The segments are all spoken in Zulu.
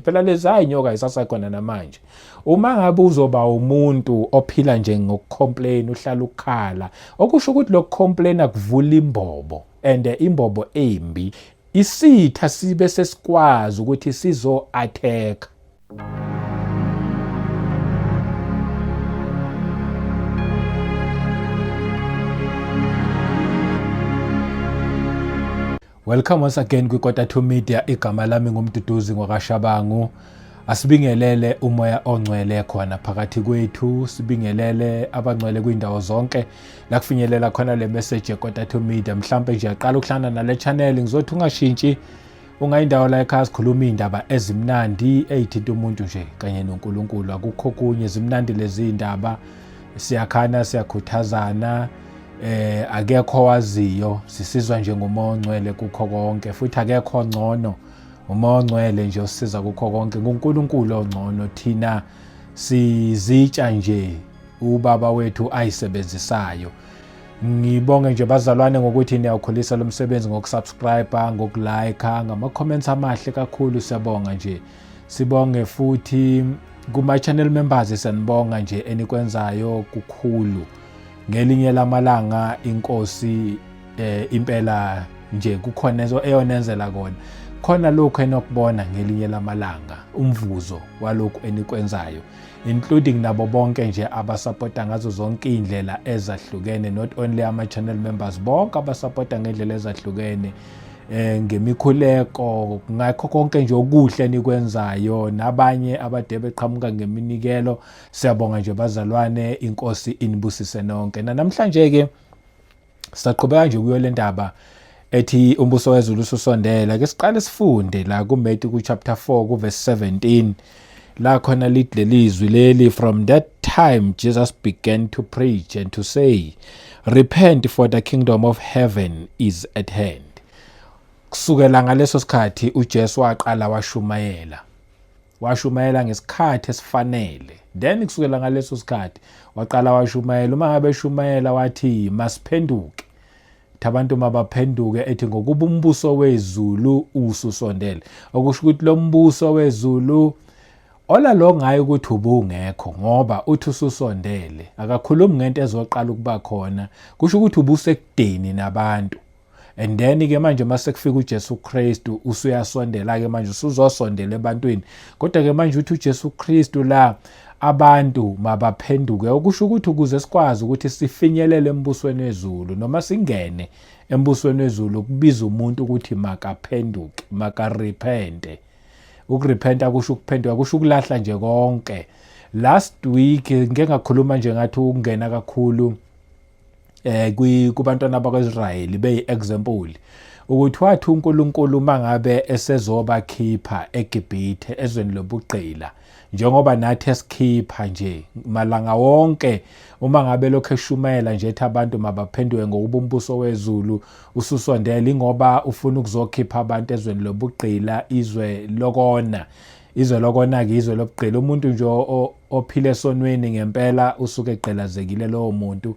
Phela lezi ayinyoka isasekhona namanje. Uma ngabe uzoba umuntu ophila nje ngokucomplain uhlala ukukhala, okusho ukuthi lokucomplain kuvula imbobo and imbobo embi. Isitha sibe sesikwazi ukuthi sizo attack. Welcome once again kwiKota 2 Media. Igama lami nguMduduzi ngwakaShabangu. Asibingelele umoya ongcwele khona phakathi kwethu, sibingelele abangcwele kwindawo zonke la kufinyelela khona le message yeKota 2 Media. Mhlambe nje aqala ukuhlangana nale channel, ngizothi ungashintshi ungayindawo la ekhaya sikhuluma iy'ndaba ezimnandi ey'thinta umuntu nje kanye noNkulunkulu. Akukho okunye, zimnandi lezi ndaba, siyakhana, siyakhuthazana, akekho waziyo, sisizwa nje ngumoya ongcwele kukho konke, futhi akekho ongcono umoya ongcwele nje osisiza kukho konke, nguNkulunkulu ongcono. Thina sizitsha nje ubaba wethu ayisebenzisayo. Ngibonge nje bazalwane ngokuthi niyawukhulisa lo msebenzi ngokusubscribe, ngokulike, ngama-comments amahle kakhulu, siyabonga nje. Sibonge futhi kuma-channel members, siyanibonga nje enikwenzayo kukhulu. Ngelinye lamalanga inkosi impela nje kukhona eyonenzela kona khona lokhu enokubona ngelinye lamalanga, umvuzo walokhu enikwenzayo, including nabo bonke nje abasapota ngazo zonke iy'ndlela ezahlukene, not only ama-channel members, bonke abasapota ngendlela ezahlukene, ngemikhuleko, ngakho konke nje okuhle enikwenzayo, nabanye abade beqhamuka ngeminikelo. Siyabonga nje bazalwane, inkosi inibusise nonke. Namhlanje ke sisaqhubeka nje kuyo le ndaba ethi umbuso wezulu ususondela. Ke siqale sifunde la kuMatthew ku chapter 4 ku verse 17, la khona lithi lelizwi leli, from that time Jesus began to preach and to say, repent, for the kingdom of heaven is at hand. Kusukela ngaleso sikhathi uJesu waqala washumayela, washumayela ngesikhathi esifanele. Then kusukela ngaleso sikhathi waqala washumayela. Uma ngabe eshumayela wathi masiphenduke, abantu mabaphenduke, ethi ngokuba umbuso wezulu ususondele. Okusho ukuthi lo mbuso wezulu ola lo ngaye ukuthi ubungekho, ngoba uthi ususondele, akakhulumi ngento ezoqala ukuba khona, kusho ukuthi ubusekudeni nabantu. And then ke manje mase kufika uJesu Kristu usuyasondela ke manje, usuzosondela ebantwini. Kodwa ke manje uthi uJesu Kristu la abantu mabaphenduke, okusho ukuthi ukuze sikwazi ukuthi sifinyelele embusweni wezulu noma singene embusweni wezulu, kubiza umuntu ukuthi makaphenduke, makarepente. Ukurepenta kusho ukuphenduka, kusho ukulahla nje konke. Last week ngike ngakhuluma nje ngathi ukungena kakhulu kubantwana bakwaIsrayeli beyi-example, ukuthi wathi uNkulunkulu mangabe esezobakhipha eGibhithe ezweni lobugqila, njengoba nathi esikhipha nje malanga wonke, uma ngabe lokho eshumayela nje ethi abantu mabaphenduke ngokuba umbuso wezulu ususondele, ingoba ufuna ukuzokhipha abantu ezweni lobugqila, izwe lokona. Izwe lokona-ke izwe lobugqila. Umuntu nje ophila esonweni ngempela usuke egqilazekile lowo muntu,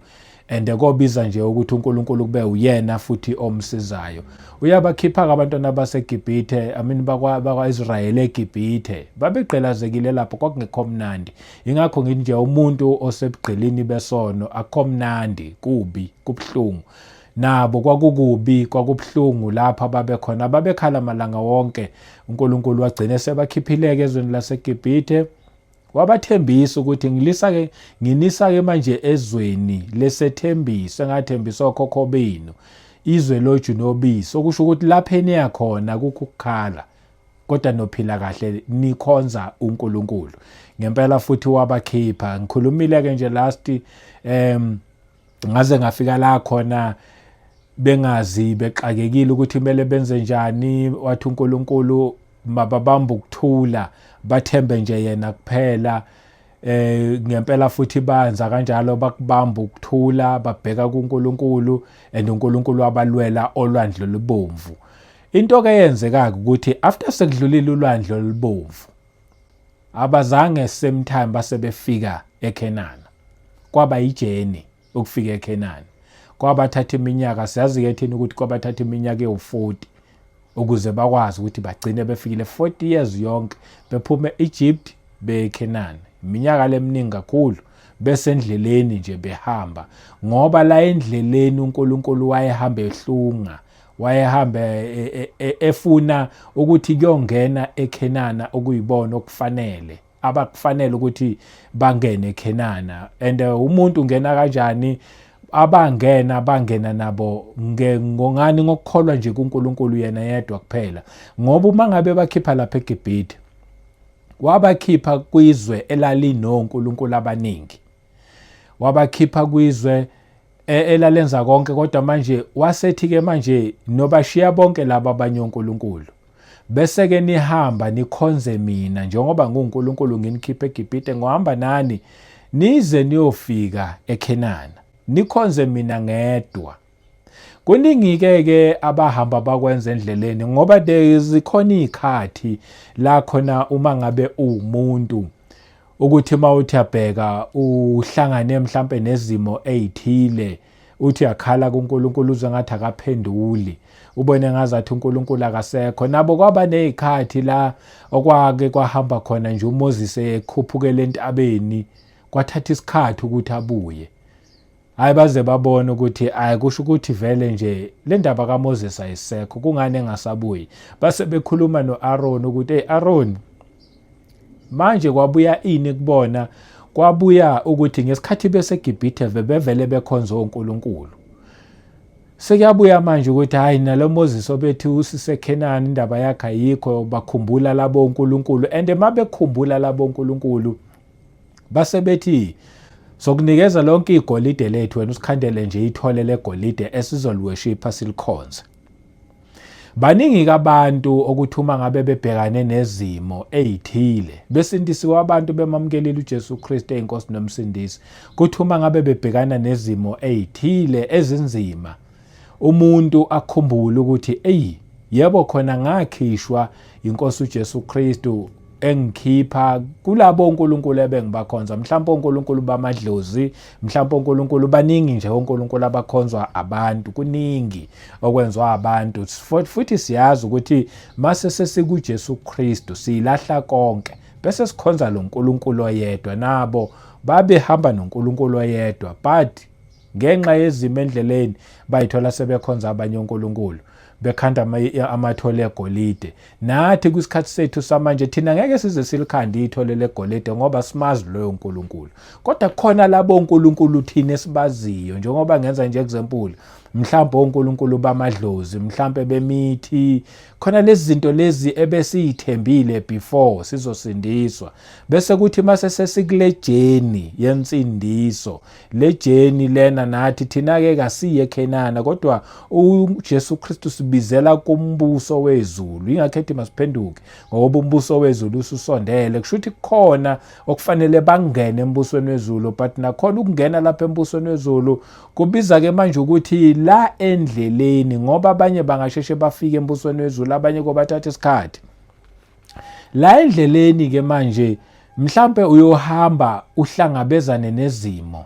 and kobiza nje ukuthi uNkulunkulu kube uyena futhi omsizayo. Uyabakhipha-ke abantwana baseGibhithe, I mean bakwa-Israyeli eGibhithe, babegqilazekile lapho, kwakungekho mnandi. Ingakho ngithi nje umuntu osebugqilini besono akukho mnandi, kubi, kubuhlungu. Nabo kwakukubi, kwakubuhlungu lapho ababekhona, babekhala malanga wonke. uNkulunkulu wagcina sebakhiphileke ezweni laseGibhithe, wabathembisa ukuthi ngilisa-ke, nginisa-ke manje ezweni lesethembiso engathembisa okhokho benu, izwe loju nobisi, okusho ukuthi lapho eniya khona kukho ukukhala, kodwa nophila kahle nikhonza uNkulunkulu ngempela. Futhi wabakhipha. Ngikhulumile-ke nje last, ngaze ngafika la khona bengazi, bexakekile ukuthi kumele benze njani. Wathi uNkulunkulu mababambe ukuthula, bathembe nje yena kuphela. Ngempela futhi banza kanjalo, bakubamba ukuthula, babheka kuNkulunkulu, and uNkulunkulu wabalwela olwandle olubomvu. Into ke yenzeka ukuthi after sekudlulile ulwandle olubomvu, abazange same time base befika eKhenana. Kwaba yijeni ukufika eKhenana, kwabathatha iminyaka, siyazi ke thina ukuthi kwabathatha iminyaka ewu-40. Ukuze bakwazi ukuthi bagcine befikile 40 years yonke bephume Egypt beKenani, iminyaka leminingi kakhulu besendleleni nje behamba, ngoba la endleleni uNkulunkulu wayehamba ehlunga, wayehamba e, e, e, efuna ukuthi kuyongena eKhenana okuyibona okufanele, abakufanele ukuthi bangene eKhenana. And umuntu ungena kanjani? Abangena bangena nabo ngongani? Ngokukholwa nje kuNkulunkulu yena yedwa kuphela, ngoba uma ngabe bakhipha lapha eGibhithe, wabakhipha kwizwe elalinonkulunkulu abaningi, wabakhipha kwizwe elalenza konke, kodwa manje wasethi-ke manje nobashiya bonke laba abanye onkulunkulu, bese-ke nihamba nikhonze mina njengoba nguNkulunkulu nginikhiphe eGibhithe, ngohamba nani nize niyofika eKhenana, nikhonze mina ngedwa. Kuningi-ke ke abahamba bakwenza endleleni, ngoba there is khona iy'khathi la khona uma ngabe uwumuntu ukuthi uma uthi yabheka uhlangane mhlampe nezimo ey'thile, uthi uyakhala kuNkulunkulu uzwe ngathi akaphenduli, ubone ngazathi uNkulunkulu akasekho. Nabo kwaba nezikhathi la okwake kwahamba khona nje uMoses ekhuphukele entabeni, kwathatha isikhathi ukuthi abuye. Hayi, baze babona ukuthi ayi, kusho ukuthi vele nje le ndaba kaMoses ayisekho, kungani engasabuyi? Base bekhuluma no-Aaron ukuthi, hey Aaron, manje kwabuya ini kubona? Kwabuya ukuthi ngesikhathi beseGibhithe bebevele bekhonza onkulunkulu. Sekuyabuya manje ukuthi hayi, nalo Moses obethi usiseKhenani indaba yakhe ayikho. Bakhumbula labo onkulunkulu, and mabekhumbula labo onkulunkulu base bethi, sokunikeza lonke igolide lethu, wena usikhandele nje ithole legolide esizoliworshipha silikhonze. Baningi abantu okuthi uma ngabe bebhekane nezimo ezithile, besindisiwe abantu, bemamukelile uJesu Kristu eyiNkosi nomsindisi, kuthi uma ngabe bebhekana nezimo ezithile ezinzima, umuntu akhumbule ukuthi eyi, yebo khona ngakhishwa inkosi uJesu Kristu engikhipha kulabo onkulunkulu ebengibakhonza, mhlawumbe onkulunkulu bamadlozi, mhlawumbe onkulunkulu, baningi nje onkulunkulu abakhonzwa abantu, kuningi okwenziwa abantu. Futhi siyazi ukuthi mase sesikuJesu Kristu silahla konke bese sikhonza lo nkulunkulu oyedwa. Nabo babehamba noNkulunkulu oyedwa, but ngenxa yezimo endleleni bayithola sebekhonza abanye onkulunkulu, bekhanda amathole egolide. Nathi kwisikhathi sethu samanje thina ngeke size silikhande ithole legolide ngoba simazi loyo nkulunkulu, kodwa kukhona labo onkulunkulu thina esibaziyo, njengoba ngenza nje example, mhlawumbe onkulunkulu bamadlozi, mhlawumbe bemithi, khona lezi zinto lezi ebesiyithembile before sizosindiswa, bese kuthi mase sesikule journey yensindiso, le journey lena nathi thina ke kasiye eKhenana, kodwa uJesu Kristu sibizela kumbuso wezulu. Ingakhethi masiphenduke ngoba umbuso wezulu ususondele. Kusho ukuthi kukhona okufanele bangene embusweni wezulu, but nakhona ukungena lapha embusweni wezulu kubiza ke manje ukuthi la endleleni, ngoba abanye bangasheshe bafike embusweni wezulu, abanye kobathatha isikhathi la endleleni. Ke manje mhlambe uyohamba uhlangabezane nezimo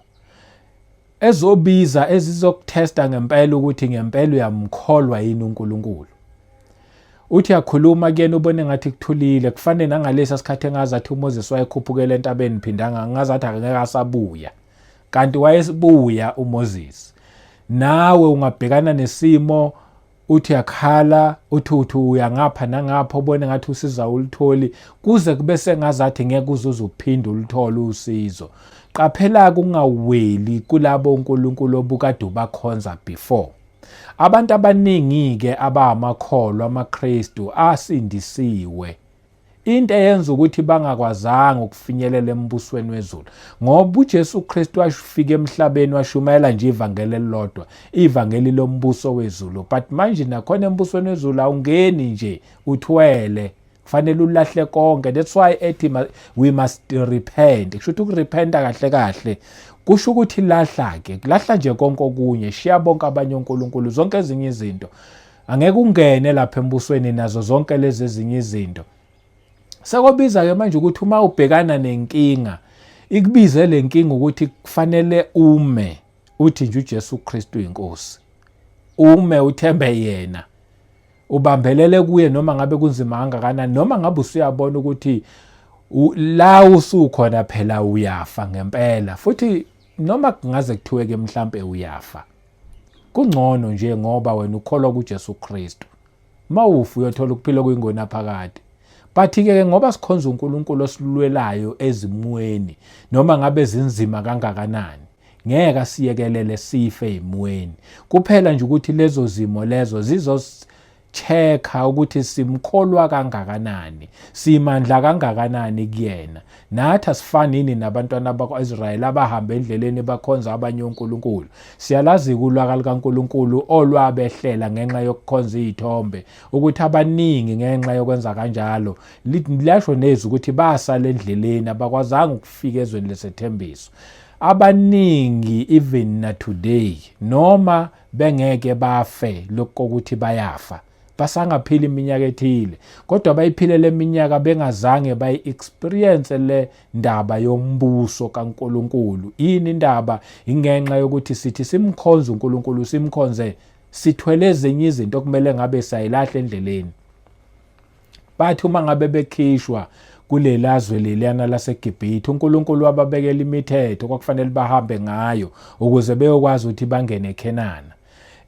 ezobiza ezizokuthesta ngempela ukuthi ngempela uyamkholwa yini uNkulunkulu. Uthi yakhuluma kuyena, ubone ngathi kuthulile, kufane nangalesa sikhathi engazathi uMoses wayekhuphukela entabeni, phindanga ngazathi akangeke asabuya, kanti wayesibuya uMoses. Nawe ungabhekana nesimo, uthi uyakhala, uthi uya ngapha nangapha, ubone ngathi usizo awulutholi, kuze kube sengazathi ngeke uze uphinde uluthole usizo. Qaphela kungaweli kulabo uNkulunkulu obukade ubakhonza before. Abantu abaningi ke abamakholwa, amaKristu asindisiwe, into eyenza ukuthi bangakwazanga ukufinyelela embusweni wezulu, ngoba uJesu Kristu wafika emhlabeni washumayela nje ivangeli elilodwa, ivangeli lombuso wezulu. But manje nakhona embusweni wezulu awungeni nje uthwele, kufanele ulahle konke. That's why ethi we must repent. Kusho ukuthi ukurepenta kahle kahle kusho ukuthi lahla ke, lahla nje konke okunye, shiya bonke abanye onkulunkulu, zonke ezinye izinto. Angeke ungene lapha embusweni nazo zonke lezi ezinye izinto. Sekobiza ke manje ukuthi uma ubhekana nenkinga, ikubize le nkinga ukuthi kufanele ume uthi nje uJesu Kristu inkosi, ume uthembe yena. Ubambelele kuye noma ngabe kunzima kangakanani, noma ngabe usuyabona ukuthi la usukhona phela uyafa ngempela, futhi noma kungaze kuthiwe ke mhlambe uyafa, kungcono nje ngoba wena ukholwa kuJesu Kristu. Mawufa uyothola ukuphila okuyingonaphakade. But ke ngoba sikhonza uNkulunkulu osilwelayo ezimweni noma ngabe zinzima kangakanani, ngeke asiyekelele sife ezimweni. Kuphela nje ukuthi lezo zimo lezo zizos check-a ukuthi simkholwa kangakanani, simandla kangakanani kuyena. Nathi asifani yini nabantwana bakwa-Israyeli abahamba endleleni bakhonza abanye onkulunkulu? Siyalazi ulaka lukaNkulunkulu olwabehlela ngenxa yokukhonza iy'thombe, ukuthi abaningi ngenxa yokwenza kanjalo, lasho nezwi ukuthi basala endleleni, abakwazanga ukufika ezweni lesethembiso. Abaningi even na today, noma bengeke bafe lokuthi bayafa, basangaphila iminyaka ethile, kodwa bayiphile le minyaka bengazange bayi-experience le ndaba yombuso kaNkulunkulu. Yini indaba? Ingenxa yokuthi sithi simkhonze uNkulunkulu, simkhonze sithwele ezinye izinto okumele ngabe sayilahla endleleni. Bathi uma ngabe bekhishwa kulelazwe leliyana laseGibhithe, uNkulunkulu wababekela imithetho kwakufanele bahambe ngayo ukuze beyokwazi ukuthi bangene eKhenana.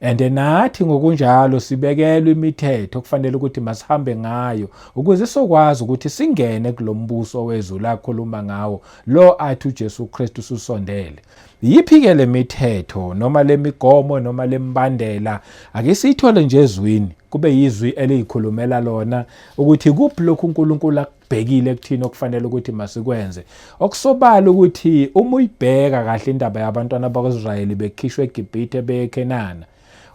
And nathi ngokunjalo sibekelwe imithetho okufanele ukuthi masihambe ngayo ukuze sokwazi ukuthi singene kulombuso wezulu akhuluma ngawo lo athi uJesu Kristu ususondele. Yiphi-ke le mithetho noma le migomo noma le mbandela? Ake siyithole nje ezwini, kube yizwi eliyikhulumela lona ukuthi kuphi lokhu uNkulunkulu akubhekile kuthina okufanele ukuthi masikwenze. Okusobala ukuthi uma uyibheka kahle indaba yabantwana bakwa-Israyeli bekhishwa eGibhithe beye eKhenana,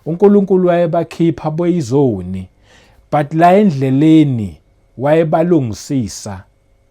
uNkulunkulu wayebakhipha boyizoni, but la endleleni wayebalungisisa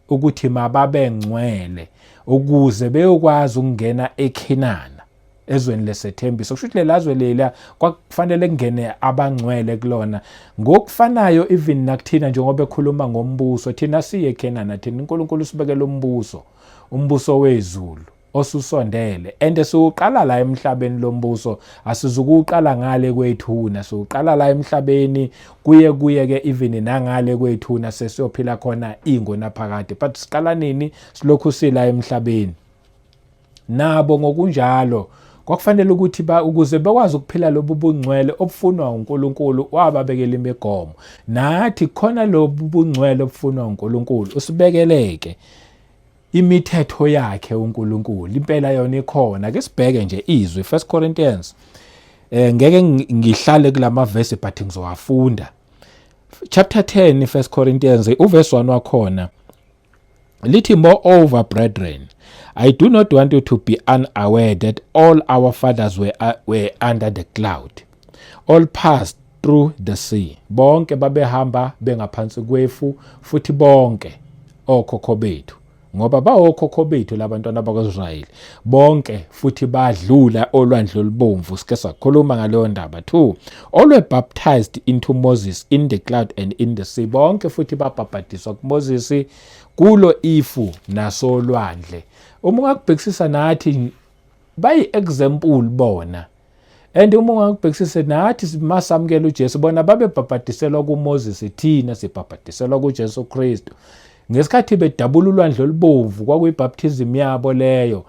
ukuthi mababe ngcwele ukuze beyokwazi ukungena eKhenana, ezweni lesethembiso. Kusho ukuthi lelazwe lela kwakufanele kungene abangcwele kulona. Ngokufanayo even nakuthina, njengoba ekhuluma ngombuso, thina siye eKhenana, thina uNkulunkulu usibekela umbuso, umbuso wezulu osusondele, and siwuqala la emhlabeni lo mbuso, asizukuqala ngale kwethuna, siwuqala la emhlabeni, kuye kuye ke even nangale kwethuna sesiyophila khona ingonaphakade. But siqala nini? Silokhu sila emhlabeni. Nabo ngokunjalo kwakufanele ukuthi ba ukuze bekwazi ukuphila lobu bungcwele obufunwa uNkulunkulu, wababekela imigomo. Nathi khona lobu bungcwele obufunwa uNkulunkulu, usibekeleke imithetho yakhe uNkulunkulu, impela yona ikhona. Ake sibheke nje izwi 1 Corinthians, ngeke ngihlale kulama verse but ngizowafunda. Chapter 10, 1 Corinthians, uverse 1 wakhona lithi, "Moreover, brethren, I do not want you to be unaware that all our fathers were under the cloud, all passed through the sea." Bonke babehamba bengaphansi kwefu, futhi bonke okhokho bethu, ngoba bawokhokho bethu labantwana bakwaIsrayeli, bonke futhi badlula olwandle olubomvu. Sike sakhuluma ngaleyo ndaba. 2, "All were baptized into Moses in the cloud and in the sea." Bonke futhi babhabhadiswa kuMoses kulo ifu nasolwandle. Uma ungakubhekisisa, nathi bayi example bona, and uma ungakubhekisisa, nathi masamukela uJesu, bona babebhabhadiselwa kuMoses, thina sibhabhadiselwa kuJesu Kristu. Ngesikhathi bedabula ulwandle olubomvu, kwakuyibaptism yabo leyo.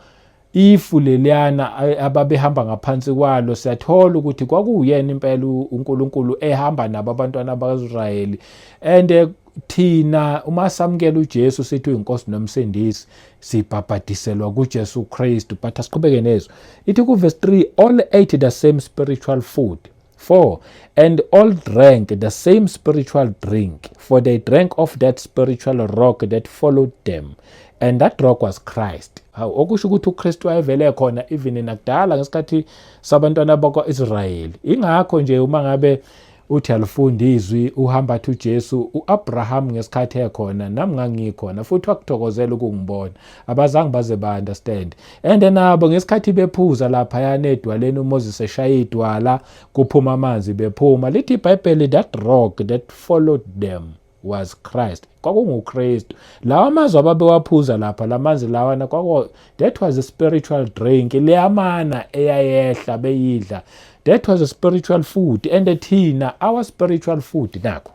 Ifu leliyana ababehamba ngaphansi kwalo, siyathola ukuthi kwakuwuyena impela uNkulunkulu ehamba nabo abantwana bakwaIsrayeli. And thina uma samukela uJesu, sithi uyinkosi nomsindisi, sibhabhadiselwa kuJesu Kristu. But asiqhubeke nezwi. Ithi ku verse 3, "All ate the same spiritual food. 4, and all drank the same spiritual drink, for they drank of that spiritual rock that followed them, and that rock was Christ." Hawu, okusho ukuthi uKristu wayevele khona even nakudala ngesikhathi sabantwana bakwa-Israyeli. Ingakho nje uma ngabe uthi alifunda izwi, uhamba athi uJesu, uAbraham ngesikhathi ekhona nami ngangikhona, futhi wakuthokozela ukungibona. Abazange baze ba understand. And nabo ngesikhathi bephuza lapha edwaleni, uMoses eshaya idwala kuphuma amanzi, bephuma, lithi iBhayibheli, "That rock that followed them was Christ." KwakunguKristu lawa amazwi ababewaphuza lapha, lamanzi lawana kwako, that was a spiritual drink, leyamana eyayehla beyidla. That was a spiritual food, and thina our spiritual food nakho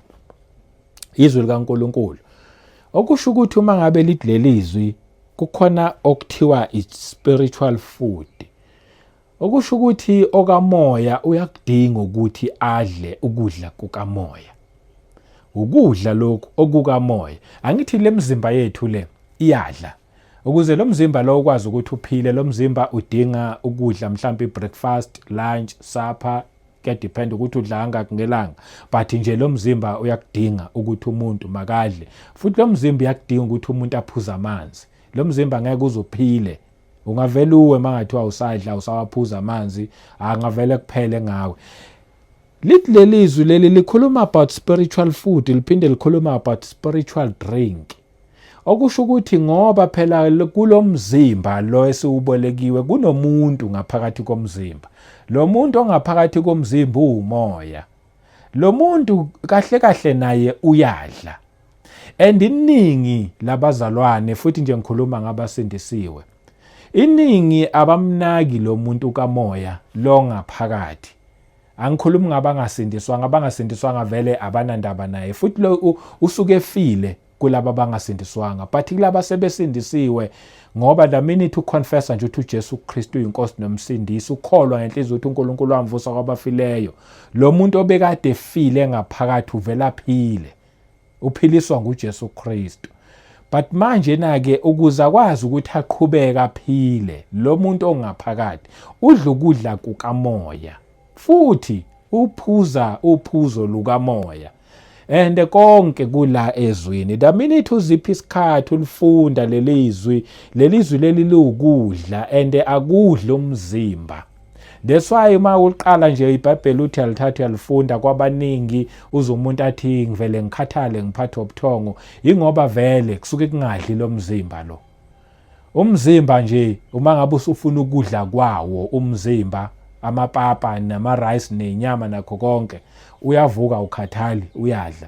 izwi likaNkulunkulu. Okusho ukuthi uma ngabe lithi lelizwi kukhona okuthiwa it's spiritual food. Okusho ukuthi okamoya uyakudinga ukuthi adle ukudla kukamoya. Ukudla lokhu okukamoya. Angithi lemizimba yethu le iyadla. Ukuze lo mzimba lo ukwazi ukuthi uphile, lo mzimba udinga ukudla mhlawumbe i-breakfast, lunch, supper, kuyadepend ukuthi udla kangaki ngelanga, but nje lo mzimba uyakudinga ukuthi umuntu makadle. Futhi lo mzimba uyakudinga ukuthi umuntu aphuze amanzi. Lo mzimba ngeke uze uphile. Ungavele uwe mangathiwa usadla usawaphuza amanzi, angavele kuphele ngawe. Lithi leli zwi leli likhuluma about spiritual food, liphinde likhuluma about spiritual drink. Okusho ukuthi ngoba phela kulomzimba lo esiwubolekiwe kunomuntu ngaphakathi komzimba. Lo muntu ongaphakathi komzimba uwumoya. Lo muntu kahle kahle naye uyadla. And iningi labazalwane futhi nje ngikhuluma ngabasindisiwe. Iningi abamnaki lo muntu kamoya lo ngaphakathi. Angikhulumi ngabangasindiswanga, abangasindiswanga vele abanandaba naye futhi lo usuke efile kulaba abangasindiswanga, but kulaba sebesindisiwe, ngoba the minute uconfessa nje ukuthi uJesu Kristu uyinkosi nomsindisi, ukholwa ngenhliziyo ukuthi uNkulunkulu wamvusa kwabafileyo, lo muntu obekade efile ngaphakathi uvela aphile, uphiliswa nguJesu Kristu. But manje na-ke ukuze akwazi ukuthi aqhubeke aphile lo muntu ongaphakathi, udla ukudla kukamoya futhi uphuza uphuzo lukamoya, and konke kula ezwini. The minute uzipha isikhathi ulifunda lelizwi, lelizwi leli liwukudla and akudla umzimba. That's why uma uqala nje iBhayibheli uthi alithatha uyalifunda, kwabaningi uze umuntu athi ngivele ngikhathale ngiphathwe ubuthongo, ingoba vele kusuke kungadli lo mzimba lo. Umzimba nje uma ngabe usufuna ukudla kwawo umzimba, amapapa nama-rice nenyama nakho konke, uyavuka ukhathali uyadla.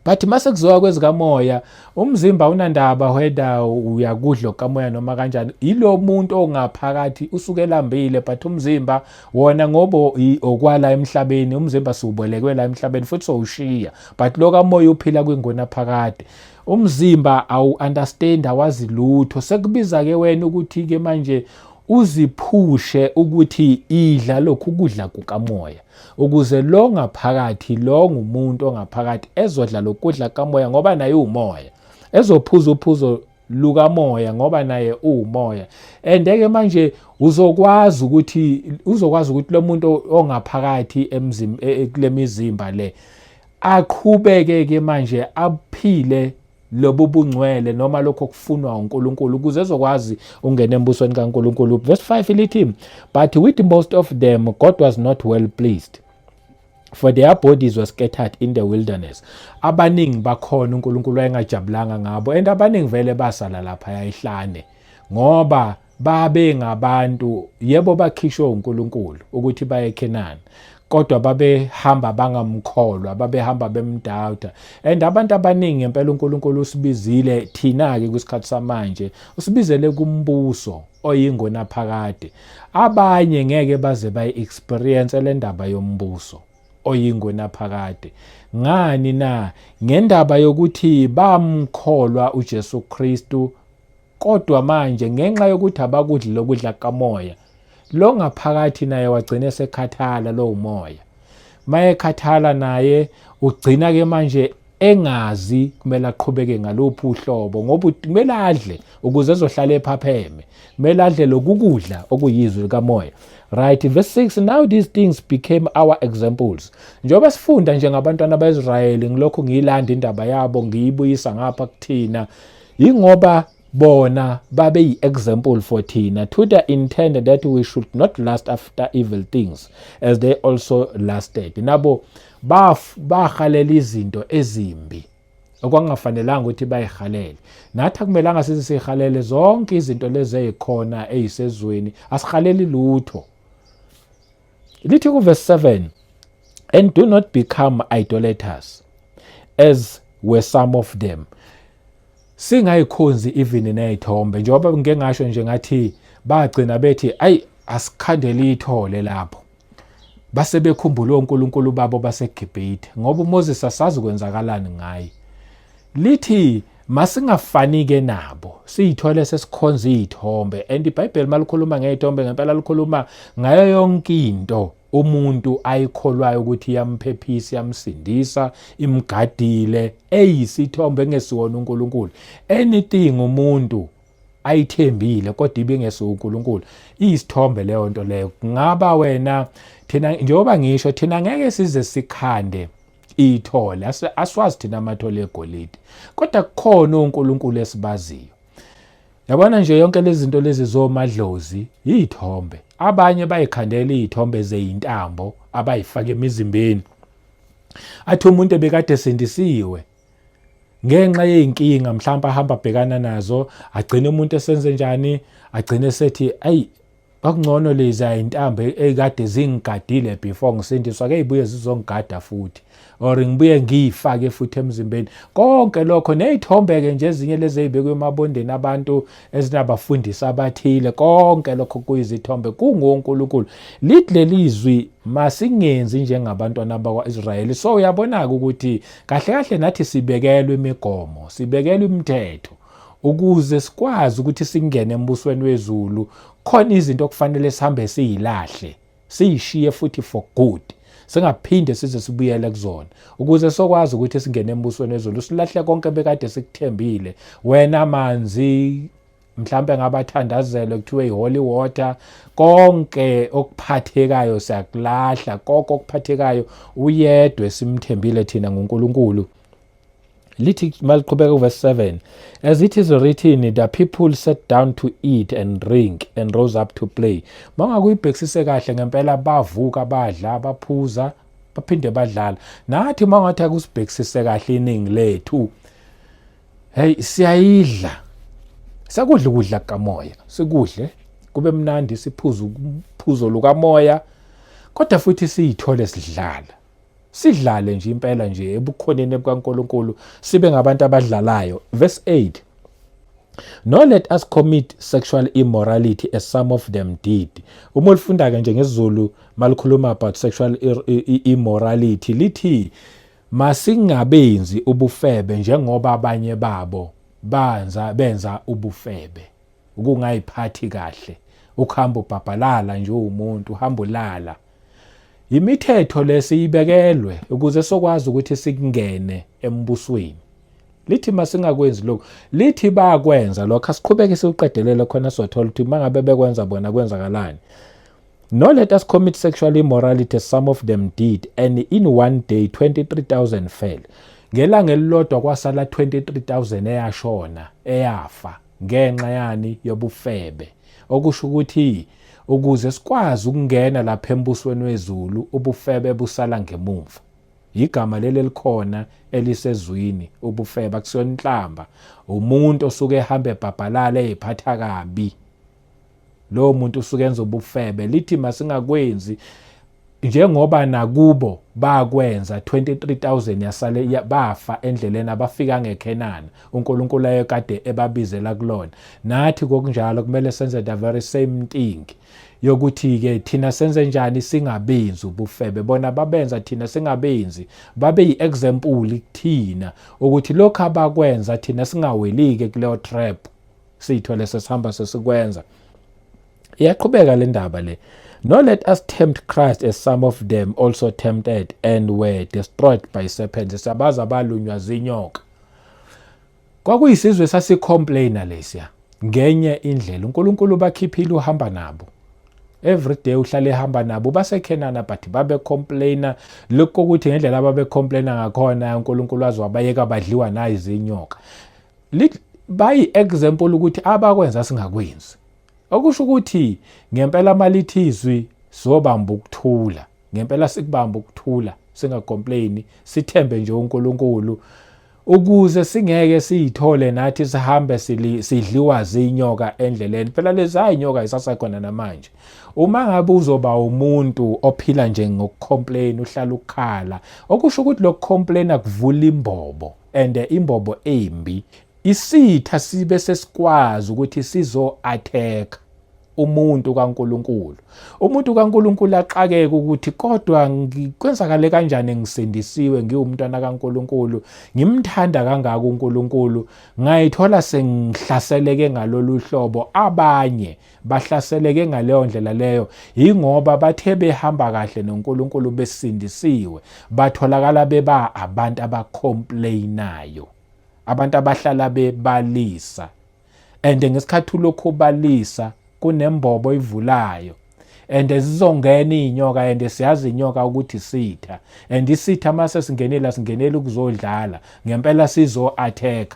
But mase kuzowa kwezikamoya, umzimba unandaba whether uyakudla okamoya noma kanjani. Yilo muntu ongaphakathi usuke elambile, but umzimba wona ngoba okwala emhlabeni, umzimba siwubolekwe la emhlabeni futhi sowushiya, but lo kamoya uphila kwingona phakade. Umzimba awu-understand, awazi lutho. Sekubiza ke wena ukuthi ke manje uziphushe ukuthi idla lokhu kudla kukamoya, ukuze lo ngaphakathi, lo ngumuntu ongaphakathi ezodla lokudla kamoya ngoba naye umoya, ezophuza uphuzo lukamoya ngoba naye uwumoya. And ke manje uzokwazi ukuthi lo muntu ongaphakathi emzimba kule mizimba le aqhubeke ke manje aphile lobu bungcwele noma lokho okufunwa uNkulunkulu ukuze ezokwazi ungena embusweni kaNkulunkulu. Verse 5 lithi, "But with most of them God was not well pleased, for their bodies were scattered in the wilderness." Abaningi bakhona uNkulunkulu wayengajabulanga ngabo, and abaningi vele basala lapha yayihlane ngoba babe ngabantu, yebo, bakhishwe uNkulunkulu ukuthi baye eKhenani, kodwa babehamba bangamkholwa, babehamba bemdoubta. And abantu abaningi ngempela uNkulunkulu usibizile thina-ke kwisikhathi samanje, usibizele kumbuso oyingonaphakade. Abanye ngeke baze bayi-experience le ndaba yombuso oyingonaphakade. Ngani na? Ngendaba yokuthi bamkholwa uJesu Kristu, kodwa manje ngenxa yokuthi abakudli lokudla kamoya, lo ngaphakathi naye wagcina esekhathala lo moya. Mayekhathala naye ugcina ke manje engazi kumele aqhubeke ngaluphi uhlobo, ngoba kumele adle ukuze ezohlala ephapheme, kumele adle lokukudla okuyizwi likamoya. Right, verse 6: "Now these things became our examples." Njengoba sifunda nje ngabantwana baIsrayeli, ngilokhu ngiyilanda indaba yabo ngiyibuyisa ngapha kuthina, ingoba bona babe yi-example for thina, "to the intent that we should not lust after evil things as they also lusted." Nabo bahalela izinto ezimbi okwangafanelanga ukuthi bayihalele. Nathi akumelanga size siyihalele zonke izinto lezi ezikhona eyisezweni, asihaleli lutho. Lithi ku-verse 7, "And do not become idolaters, as were some of them." Singayikhonzi even nezithombe, njengoba ngike ngasho nje ngathi bagcina bethi ayi, asikhandele ithole lapho. Base bekhumbula onkulunkulu babo baseGibhithe, ngoba uMoses asazi kwenzakalani ngaye. Lithi masingafani-ke nabo, siyithole sesikhonza iy'thombe. And iBhayibheli malikhuluma ngey'thombe ngempela likhuluma ngayo yonke into umuntu ayikholwayo ukuthi iyamphephisa, iyamsindisa, imgadile, eyisithombe engesiwona uNkulunkulu. Anything umuntu ayithembile kodwa ibingesuka uNkulunkulu, iyisithombe leyo nto leyo. Kungaba wena, thina njengoba ngisho, thina ngeke size sikhande ithole, aswazi thina amathole egolide, kodwa kukhona oNkulunkulu esibaziyo. Yabona nje yonke lezi zinto lezi zomadlozi yiy'thombe. Abanye bayikhandela iy'thombe zeyintambo abayifaka emizimbeni. Athi umuntu ebekade esindisiwe ngenxa yey'nkinga mhlawumpe ahamba abhekana nazo, agcine umuntu esenze njani, agcine esethi ayi kwakungcono lezi ayintambo ekade zingigadile before ngisindiswa, ke zibuye zizongigada futhi, or ngibuye ngiyifake futhi emzimbeni. Konke lokho ney'thombe-ke nje ezinye lezi ey'bekwe emabondeni abantu ezinabafundisi abathile, konke lokho kuyizithombe, kungonkulunkulu. Lithi leli zwi, masingenzi njengabantwana bakwa-Israyeli. So uyabona-ke ukuthi kahle kahle nathi sibekelwe imigomo, sibekelwe imithetho ukuze sikwazi ukuthi singene embusweni wezulu. Khona izinto okufanele sihambe siyilahle, siyishiye futhi for good, singaphinde size sibuyele kuzona, ukuze sokwazi ukuthi singene embusweni wezulu. Silahle konke bekade sikuthembile. Wena manzi mhlambe ngabathandazelwe kuthiwe i-holy water, konke okuphathekayo siyakulahla, konke okuphathekayo. Uyedwa esimthembile thina nguNkulunkulu. Lithi maliqhubeka kuverse 7, as it is written, the people sat down to eat and drink and rose up to play. Mangakuyibhekisise kahle ngempela, bavuka, badla, baphuza, baphinde badlala. Nathi mangathi akusibhekisise kahle, iningi lethu, hey, siyayidla, sakudla ukudla kamoya, sikudle kube mnandi, siphuze uphuzo lukamoya, kodwa futhi siyithole sidlala, sidlale nje impela nje ebukhoneni bukaNkulunkulu, sibe ngabantu abadlalayo. Verse 8, no let us commit sexual immorality as some of them did. Uma ulifunda ke nje ngesiZulu malikhuluma about sexual immorality, lithi masingabenzi ubufebe njengoba abanye babo banza benza ubufebe. Ukungayiphathi kahle, ukuhamba ubhabhalala nje, umuntu uhamba ulala. Imithetho lesiyibekelwe ukuze sokwazi ukuthi sikungene embusweni. Lithi masingakwenzi lokhu, lithi bakwenza lokho. Asiqhubeke siuqedelele khona sothola ukuthi mangabe bekwenza bona kwenzakalani. No let us commit sexual immorality as some of them did, and in one day 23,000 fell. Ngelanga elilodwa kwasala 23,000 eyashona, eyafa ngenxa yani? Yobufebe. Okusho ukuthi ukuze sikwazi ukungena lapha embusweni wezulu, ubufebe busala ngemuva. Igama leli elikhona elisezwini, ubufebe akusiyona inhlamba, umuntu osuke ehamba ebhabhalala, eyiphatha kabi, lowo muntu usuke enza ubufebe. Lithi masingakwenzi njengoba nakubo bakwenza, 23,000 yasale bafa endleleni, abafika ngeKhenana uNkulunkulu ayekade ebabizela kulona. Nathi kokunjalo kumele senze the very same thing, yokuthi ke thina senze njani? Singabenzi ubufebe bona babenza, thina singabenzi, babe yi-example kuthina ukuthi lokhu abakwenza thina singawelike kuleyo trap, siyithole sesihamba sesikwenza. Iyaqhubeka le ndaba le. No let us tempt Christ as some of them also tempted and were destroyed by serpents. Siyabazi abalunywa zinyoka. Kwakuyisizwe sasicomplaina lesiya ngenye indlela. uNkulunkulu bakhiphile, uhamba nabo every day, uhlale ehamba nabo baseKhenana, but babe complaina lokho ukuthi ngendlela ababe complaina ngakhona, uNkulunkulu wazi wabayeka badliwa nayizinyoka. Bayi example ukuthi abakwenza singakwenzi. Okusho ukuthi ngempela malithi izwi sobamba ukuthula, ngempela sikubamba ukuthula, singacomplaini, sithembe nje uNkulunkulu, ukuze singeke siyithole nathi sihambe sidliwa zinyoka endleleni. Phela lezi ayinyoka isasekhona namanje. Uma ngabe uzoba umuntu ophila nje ngokucomplain, uhlala ukukhala, okusho ukuthi lokucomplaina kuvula imbobo, and imbobo embi, isitha sibe sesikwazi ukuthi sizo attack. Umuntu kaNkulunkulu. Umuntu kaNkulunkulu axakeke ukuthi kodwa kwenzakale kanjani ngisindisiwe ngiwumntwana kaNkulunkulu, ngimthanda kangaka uNkulunkulu, ngayithola sengihlaseleke ngalolu hlobo. Abanye bahlaseleke ngaleyo ndlela leyo yingoba bathe behamba kahle noNkulunkulu besindisiwe, batholakala beba abantu abacomplainayo, abantu abahlala bebalisa. And ngesikhathi ulokhu ubalisa kunembobo ivulayo and zizongena iy'nyoka and siyazi inyoka ukuthi isitha and isitha uma sesingenile asingeneli ukuzodlala ngempela sizo-attack.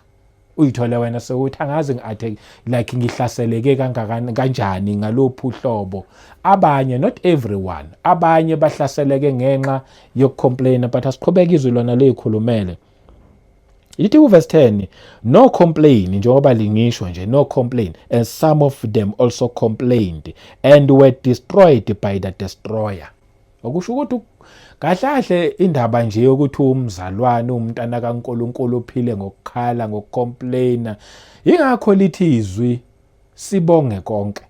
Uyithole wena sewuthi angazi ngi-attack like ngihlaseleke kangakanani kanjani ngalophu uhlobo. Abanye, not everyone, abanye bahlaseleke ngenxa yokucomplaina, but asiqhubeke izwi lona liyikhulumele. Lithi kuverse 10, no complain, njengoba lingisho nje, no complain, and some of them also complained and were destroyed by the destroyer. Okusho ukuthi kahle kahle indaba nje yokuthi umzalwane umntana kaNkulunkulu uphile ngokukhala, ngokucomplaina. Ingakho lithi izwi sibonge konke,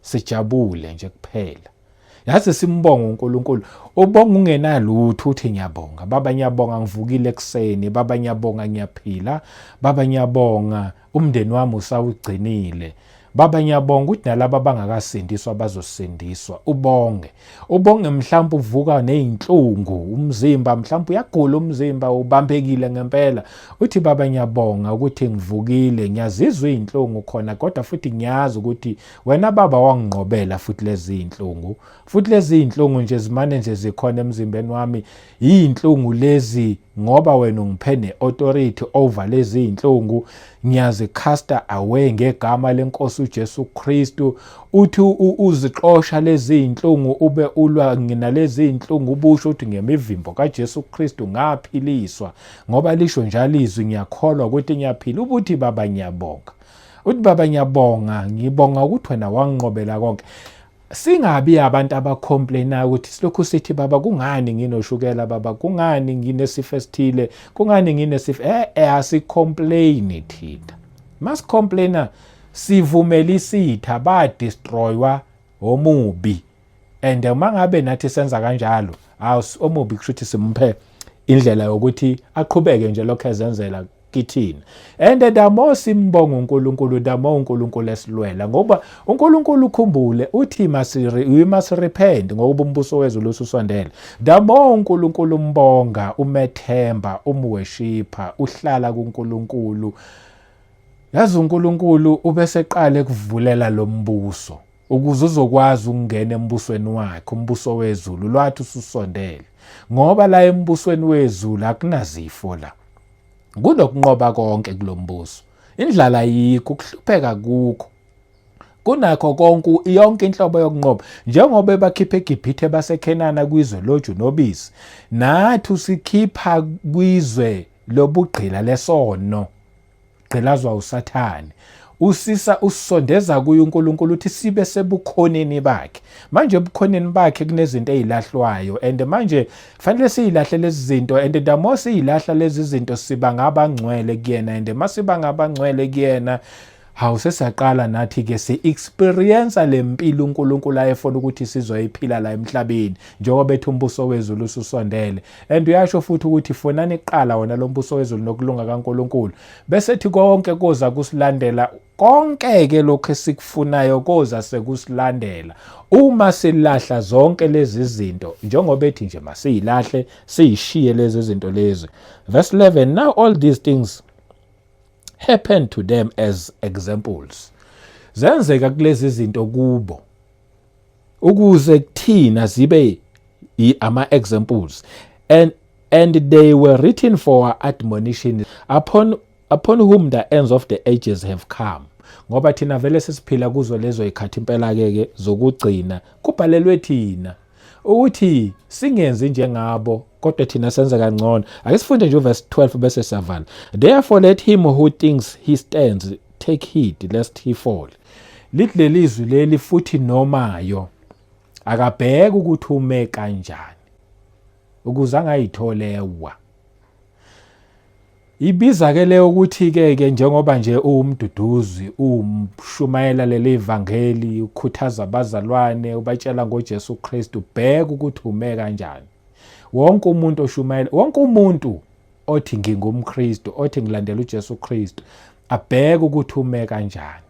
sijabule nje kuphela. Yazi simbonga uNkulunkulu, ubonga ungenalutho, uthi ngiyabonga baba, ngiyabonga ngivukile ekuseni baba, ngiyabonga ngiyaphila baba, ngiyabonga umndeni wami usawugcinile baba, ngiyabonga ukuthi nalabo abangakasindiswa bazosindiswa. Ubonge, ubonge mhlawumbe uvuka nezinhlungu umzimba, mhlawumbe uyagula umzimba ubambekile ngempela, uthi baba ngiyabonga ukuthi ngivukile, ngiyazizwa izinhlungu khona, kodwa futhi ngiyazi ukuthi wena baba wanginqobela futhi lezi zinhlungu, futhi lezi zinhlungu nje zimane nje zikhona emzimbeni wami, yinhlungu lezi ngoba wena ungiphe ne-authority over lezi zinhlungu, ngiyazicasta away ngegama lenkosi uJesu Kristu. Uthi uzixosha lezi zinhlungu, ube ulwa nalezi zinhlungu, ubusho uthi ngemivimbo kaJesu Kristu ngaphiliswa, ngoba lisho njalo izwi, ngiyakholwa ukuthi ngiyaphila. Ubuthi baba ngiyabonga, uthi baba ngiyabonga, ngibonga ukuthi wena wanginqobela konke. Singabi abantu abacomplainayo ukuthi silokhu sithi baba kungani nginoshukela, baba kungani nginesifo esithile, kungani nginesifo. Asicomplain thina. Masicomplaina sivumela isitha, badestroywa omubi. And uma ngabe nathi senza kanjalo, omubi kusho ukuthi simphe indlela yokuthi aqhubeke nje lokho ezenzela kithina. And the more simbonga uNkulunkulu, the more uNkulunkulu esilwela, ngoba uNkulunkulu ukhumbule uthi we must repent ngoba umbuso wezulu ususondele. The more uNkulunkulu umbonga, umethemba, umworshipha, uhlala kuNkulunkulu, yazi uNkulunkulu ubeseqale ukuvulela lo mbuso ukuze uzokwazi ukungena embusweni wakhe, umbuso wezulu lwathi ususondele. Ngoba la embusweni wezulu akunazifo la, kunokunqoba konke kulombuso. Indlala ayikho, ukuhlupheka kukho, kunakho konke, yonke inhlobo yokunqoba. Njengoba ebakhipha eGibhithe baseKhenana kwizwe loju nobisi, nathi usikhipha kwizwe lobugqila lesono, gqilazwa uSathane, usisa usondeza kuye uNkulunkulu, uthi sibe sebukhoneni bakhe. Manje ebukhoneni bakhe kunezinto ezilahlwayo, and manje fanele siyilahle lezi zinto, and the more siyilahla lezi zinto siba ngabangcwele kuyena, and masiba ngabangcwele kuyena, hawu, sesiyaqala nathi ke si-experience le mpilo uNkulunkulu ayefuna ukuthi sizoyiphila la emhlabeni, njengoba ethi umbuso wezulu ususondele. And uyasho futhi ukuthi funani kuqala wona lo mbuso wezulu nokulunga kaNkulunkulu, bese ethi konke koza kusilandela. Konke-ke lokhu esikufunayo koza sekusilandela uma silahla zonke lezi zinto, njengoba ethi nje masiyilahle, siyishiye lezi zinto lezi. Verse 11, now all these things happened to them as examples, zenzeka kulezi zinto kubo ukuze kuthina zibe ama examples, and they were written for our admonition, upon whom the ends of the ages have come. Ngoba thina vele sesiphila kuzo lezo ikhathi impela ke ke zokugcina, kubhalelwe thina ukuthi singenzi njengabo, kodwa thina senze kangcono. Ake sifunde nje uverse 12 bese siyavala. Therefore let him who thinks he stands take heed lest he fall. Lithi lelizwi leli futhi nomayo akabheke ukuthi ume kanjani ukuze angayithole ewa. Ibiza ke leyo ukuthi ke ke njengoba nje uwumduduzi umshumayela leli vangeli ukhuthaza abazalwane ubatshela ngoJesu Kristu bheka ukuthi ume kanjani. Wonke umuntu oshumayela wonke umuntu othi ngingumKristu othi ngilandela uJesu Kristu abheke ukuthi ume kanjani.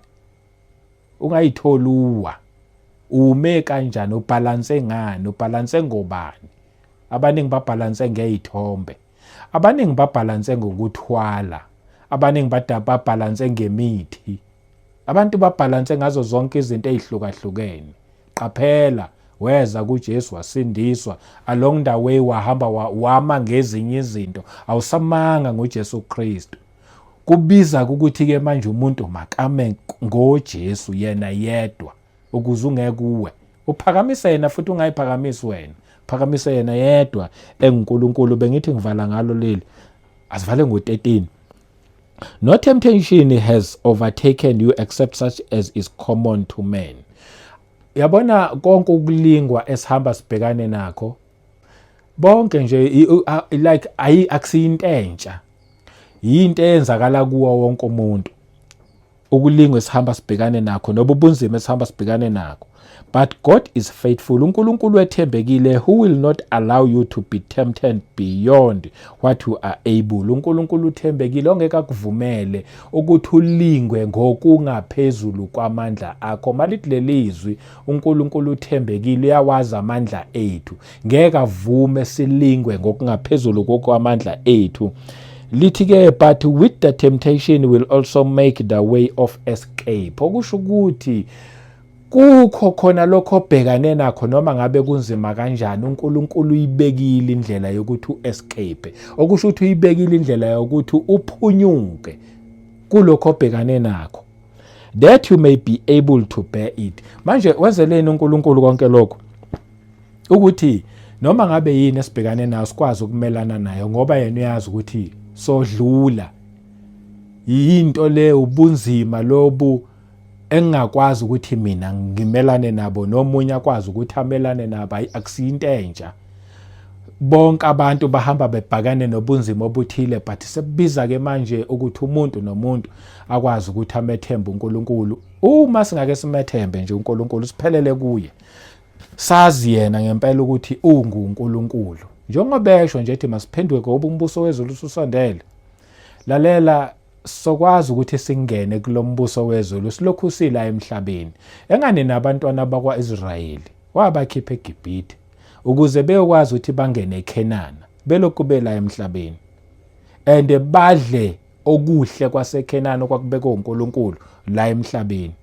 Ungayitholi uwa. Ume kanjani ubhalanse ngani ubhalanse ngobani? Abaningi babhalanse ngezithombe. Abaningi babhalanse ngokuthwala. Abaningi babhalanse ngemithi. Abantu babhalanse ngazo zonke izinto ezihlukahlukene. Qaphela, weza kuJesu wasindiswa. Along the way wahamba wama ngezinye izinto. Awusamanga ngoJesu Kristu. Kubiza ukuthi ke manje umuntu makame ngoJesu yena yedwa ukuze ungeke uwe. Uphakamise yena futhi ungayiphakamisi wena. Phakamise yena yedwa enguNkulunkulu. Bengithi ngivala ngalo leli. Asivale ngo-13. No temptation has overtaken you except such as is common to men. Yabona konke ukulingwa esihamba sibhekane nakho bonke nje like ayi akusiyinto entsha. Yinto eyenzakala kuwo wonke umuntu. Ukulingwa esihamba sibhekane nakho noba ubunzima esihamba sibhekane nakho. But God is faithful. uNkulunkulu wethembekile who will not allow you to be tempted beyond what you are able. uNkulunkulu uthembekile ongeke akuvumele ukuthi ulingwe ngokungaphezulu kwamandla akho. Malithi lelizwi uNkulunkulu uthembekile uyawazi amandla ethu. Ngeke avume silingwe ngokungaphezulu kokwamandla ethu. Lithi ke but with the temptation will also make the way of escape. Okusho ukuthi kukho khona lokho obhekane nakho noma ngabe kunzima kanjani uNkulunkulu uyibekile indlela yokuthi uescape okusho ukuthi uyibekile indlela yokuthi uphunyuke kulokho obhekane nakho that you may be able to bear it. Manje wenzeleni uNkulunkulu konke lokho? Ukuthi noma ngabe yini esibhekane nayo sikwazi ukumelana nayo ngoba yena uyazi ukuthi sodlula. Yinto le ubunzima lobu engingakwazi ukuthi mina ngimelane nabo nomunye akwazi ukuthi amelane nabo akusiyinto entsha. Bonke abantu bahamba bebhakane nobunzima obuthile but sekubiza ke manje ukuthi umuntu nomuntu akwazi ukuthi amethembe uNkulunkulu. Uma singake simethembe nje uNkulunkulu siphelele kuye. Sazi yena ngempela ukuthi unguNkulunkulu. Njengoba esho nje ethi masiphenduke ngoba umbuso wezulu ususondele. Lalela sokwazi ukuthi singene kulombuso wezulu silokhu sila emhlabeni. Engane nabantwana bakwaIsrayeli wabakhipha eGibhithe ukuze beyokwazi ukuthi bangene eKhenana belokhu bela emhlabeni and badle okuhle kwaseKhenana okwakubekwe uNkulunkulu la emhlabeni.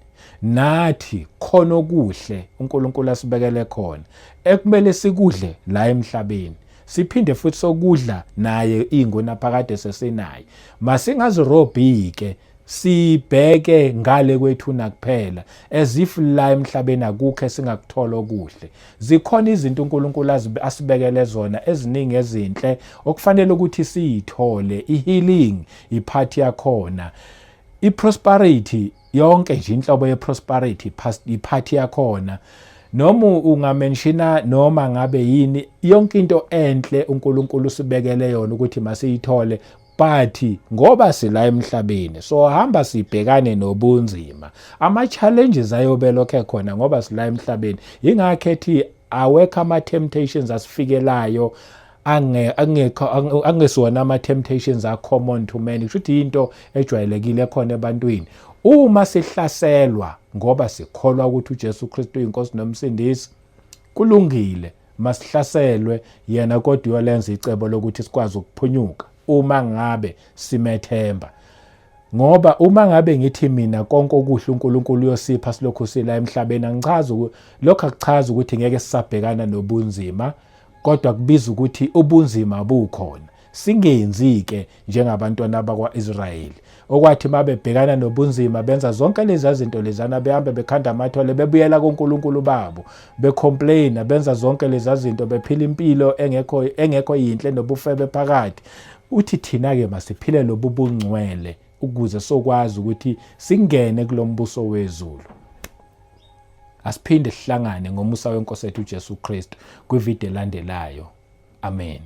Nathi khona okuhle uNkulunkulu asibekele khona ekumele sikudle la emhlabeni siphinde futhi sokudla naye ingunaphakade sesinaye. Masingazirobhi ke sibheke ngale kwethuna kuphela as if la emhlabeni akukho esingakuthola okuhle. Zikhona izinto uNkulunkulu asibekele zona eziningi ezinhle okufanele ukuthi siyithole. I-healing iphathi yakhona, i-prosperity yonke nje inhlobo ye-prosperity iphathi yakhona, noma ungamenshina noma ngabe yini, yonke into enhle uNkulunkulu usibekele yona ukuthi masiyithole. But ngoba sila emhlabeni so hamba sibhekane nobunzima, ama challenges ayobe lokho ekhona ngoba sila emhlabeni. Ingakho ethi awekho ama temptations asifikelayo angekho angesiwona ama temptations are common to man. Kusho ukuthi into ejwayelekile ekhona ebantwini. Uma sihlaselwa ngoba sikholwa ukuthi uJesu Kristu uyinkosi nomsindisi, kulungile masihlaselwe yena, kodwa uyolenza icebo lokuthi sikwazi ukuphunyuka uma ngabe simethemba. Ngoba uma ngabe ngithi mina konke okuhle uNkulunkulu uyosipha silokhu sila emhlabeni, angichazi lokho akuchazi ukuthi ngeke sisabhekana nobunzima, kodwa kubiza ukuthi ubunzima bukhona. Singenzi ke njengabantwana bakwaIsrayeli okwathi mabebhekana nobunzima benza zonke lezi zinto lezana, behambe bekhanda amathole bebuyela kuNkulunkulu babo becomplaina, benza zonke lezi zinto bephila impilo engekho yinhle nobufebe phakathi. Uthi thina ke masiphile lobu bungcwele ukuze sokwazi ukuthi singene kulombuso wezulu. Asiphinde sihlangane ngomusa wenkosi ethu uJesu Kristu kwivideo elandelayo. Amen.